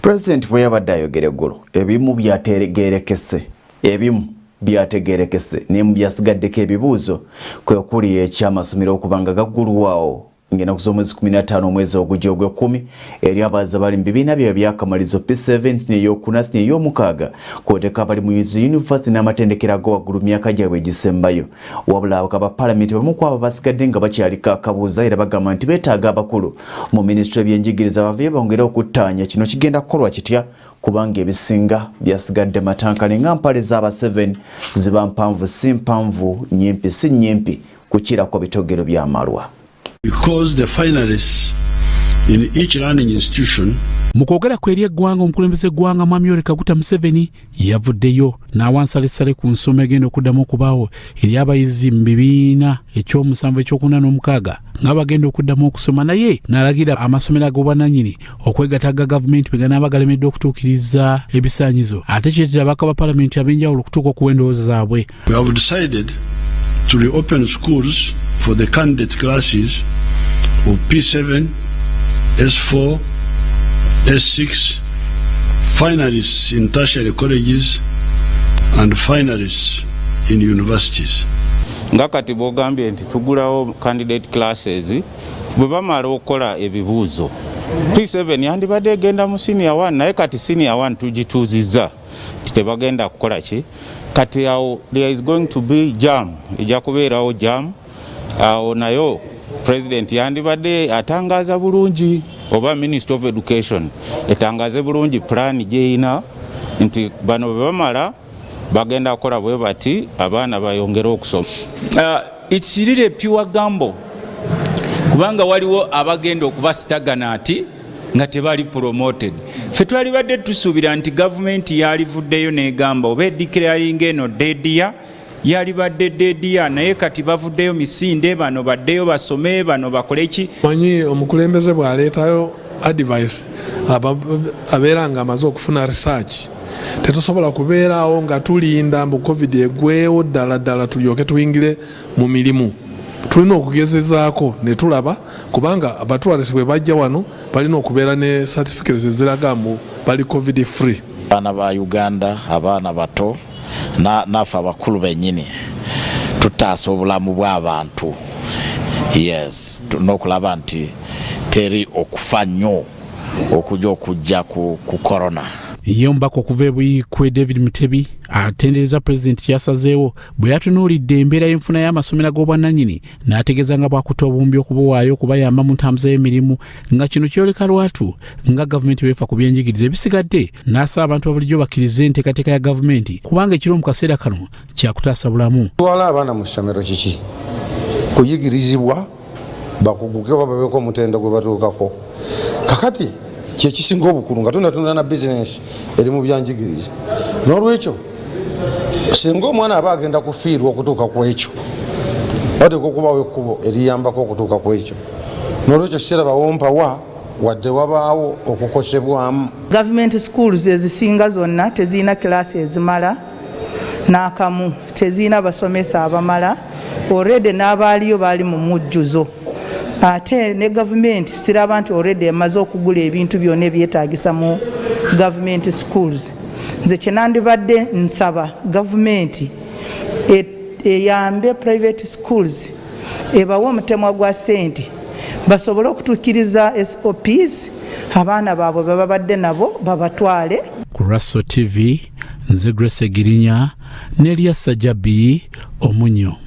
Pulezidenti bwe yabadde ayogera eggulo, ebimu byategeerekese, ebimu byategeerekese n'emu byasigaddeko ebibuuzo, kwe kuli eky'amasomero okuba nga gaggulwawo ng'ennaku z'omwezi 15 omwezi ogujja ogw'ekkumi eri abaza bali mu bibiina byabwe ebyakamalizo P7, siniya ey'okuna, siniya ey'omukaaga, kw'oteeka abali mu yunivasite n'amatendekero agawaggulu mu myaka gyabwe egisembayo. Wabula ababaka ba palamenti bamu ku abo basigadde nga bakyaliko akabuuza era bagamba nti beetaaga abakulu mu minisitule ebyenjigiriza baveeyo bongere okuttaanya kino kigenda kukolwa kitya, kubanga ebisinga byasigadde matankane nga mpale z'aba 7 ziba mpanvu si mpanvu, nnyimpi si nnyimpi, kukirako bitogero by'amalwa. Because the finalists in each learning institution. Mu kwogera kwe eri eggwanga, omukulembeze eggwanga Mwami Yoweri Kaguta Museveni yavuddeyo n'awa nsalessale ku nsoma egenda okuddamu okubaawo eri abayizi mu bibiina ekyomusanvu, ekyokuna n'omukaaga nga bagenda okuddamu okusoma, naye n'alagira amasomero ag'obwannannyini okwegatta ga gavumenti bwe ganaaba galemeddwa okutuukiriza ebisaanyizo, ate kireetera ababaka ba palamenti ab'enjawulo okutuuka okuwa endowooza zaabwe. We have decided to reopen schools for the candidate classes of P7, S4, S6, finalists in tertiary colleges and finalists in universities. Nga kati bwogambye nti tugulawo candidate classes, bwe bamala okukola ebibuuzo, P7 yandibadde egenda mu senior 1, naye kati senior 1 tugituuzizza nti tebagenda kukola ki. Kati awo there is going to be jam, ejja kubeerawo jam awo. Nayo president yandibadde atangaza bulungi, oba Minister of Education etangaze bulungi plan gyeyina nti bano bwe bamala bagenda kukola bwe bati, abaana bayongere okusoma. It's really a pure gamble, kubanga waliwo abagenda okuba stagnant nga tebali promoted. Ffe twalibadde tusuubira nti gavumenti yalivuddeyo negamba oba edeclaringa eno dead year, yalibadde dead year, naye kati bavuddeyo misinde, bano baddeyo basome, bano bakole ki. Manyi omukulembeze bw'aleetayo advice, abeera nga amaze okufuna research. Tetusobola kubeeraawo nga tulinda mbu COVID egwewo ddala ddala tulyoke tuyingire mu mirimu. Tulina okugezezaako ne tulaba, kubanga abatourist bwe bajja wano balina okubeera ne certificates eziraga mbu bali COVID free. Abaana ba Uganda, abaana bato naffe abakulu bennyini, tutaasa obulamu bw'abantu, yes, n'okulaba nti teri okufa nnyo okujja ku corona. Ye omubaka okuva e Buikwe, David Mutebi, atendereza pulezidenti kyasazeewo bwe yatunuulidde embeera y'enfuna y'amasomero ag'obwannannyini, n'ategeeza nga bw'akutte obuwumbi okubuwaayo okubayamba mu ntambuza y'emirimu, nga kino kyoleka lwatu nga gavumenti beefa ku byenjigiriza. Ebisigadde n'asaba abantu babulijjo bakkirize enteekateeka ya gavumenti, kubanga ekiro mu kaseera kano kyakutaasa bulamu. Twala abaana mu ssomero kiki? Kuyigirizibwa, bakuguke oba babeko omutendo gwe batuukako. Kakati kyekisinga obukulu nga tunatunda na bizinesi eri mu byanjigiriza. N'olwekyo singa omwana aba agenda kufiirwa okutuuka ku ekyo, wateeka okubawo ekkubo eriyambako okutuuka ku ekyo. N'olwekyo kiseera bawompawa wadde wabaawo okukosebwamu. Gavumenti schools ezisinga zonna tezirina kilaasi ezimala n'akamu, tezirina basomesa abamala. Already n'abaaliyo baali mu mujjuzo, ate ne gavumenti siraba nti already emaze okugula ebintu byonna ebyetaagisa mu gavumenti schools. Nze kyenandibadde nsaba gavumenti eyambe private schools, ebawe omutemwa gwa ssente basobole okutuukiriza SOPs, abaana baabwe bwe babadde nabo babatwale. Ku Raso TV, nze Grace Egirinya n'Elias Sajjabi Omunyo.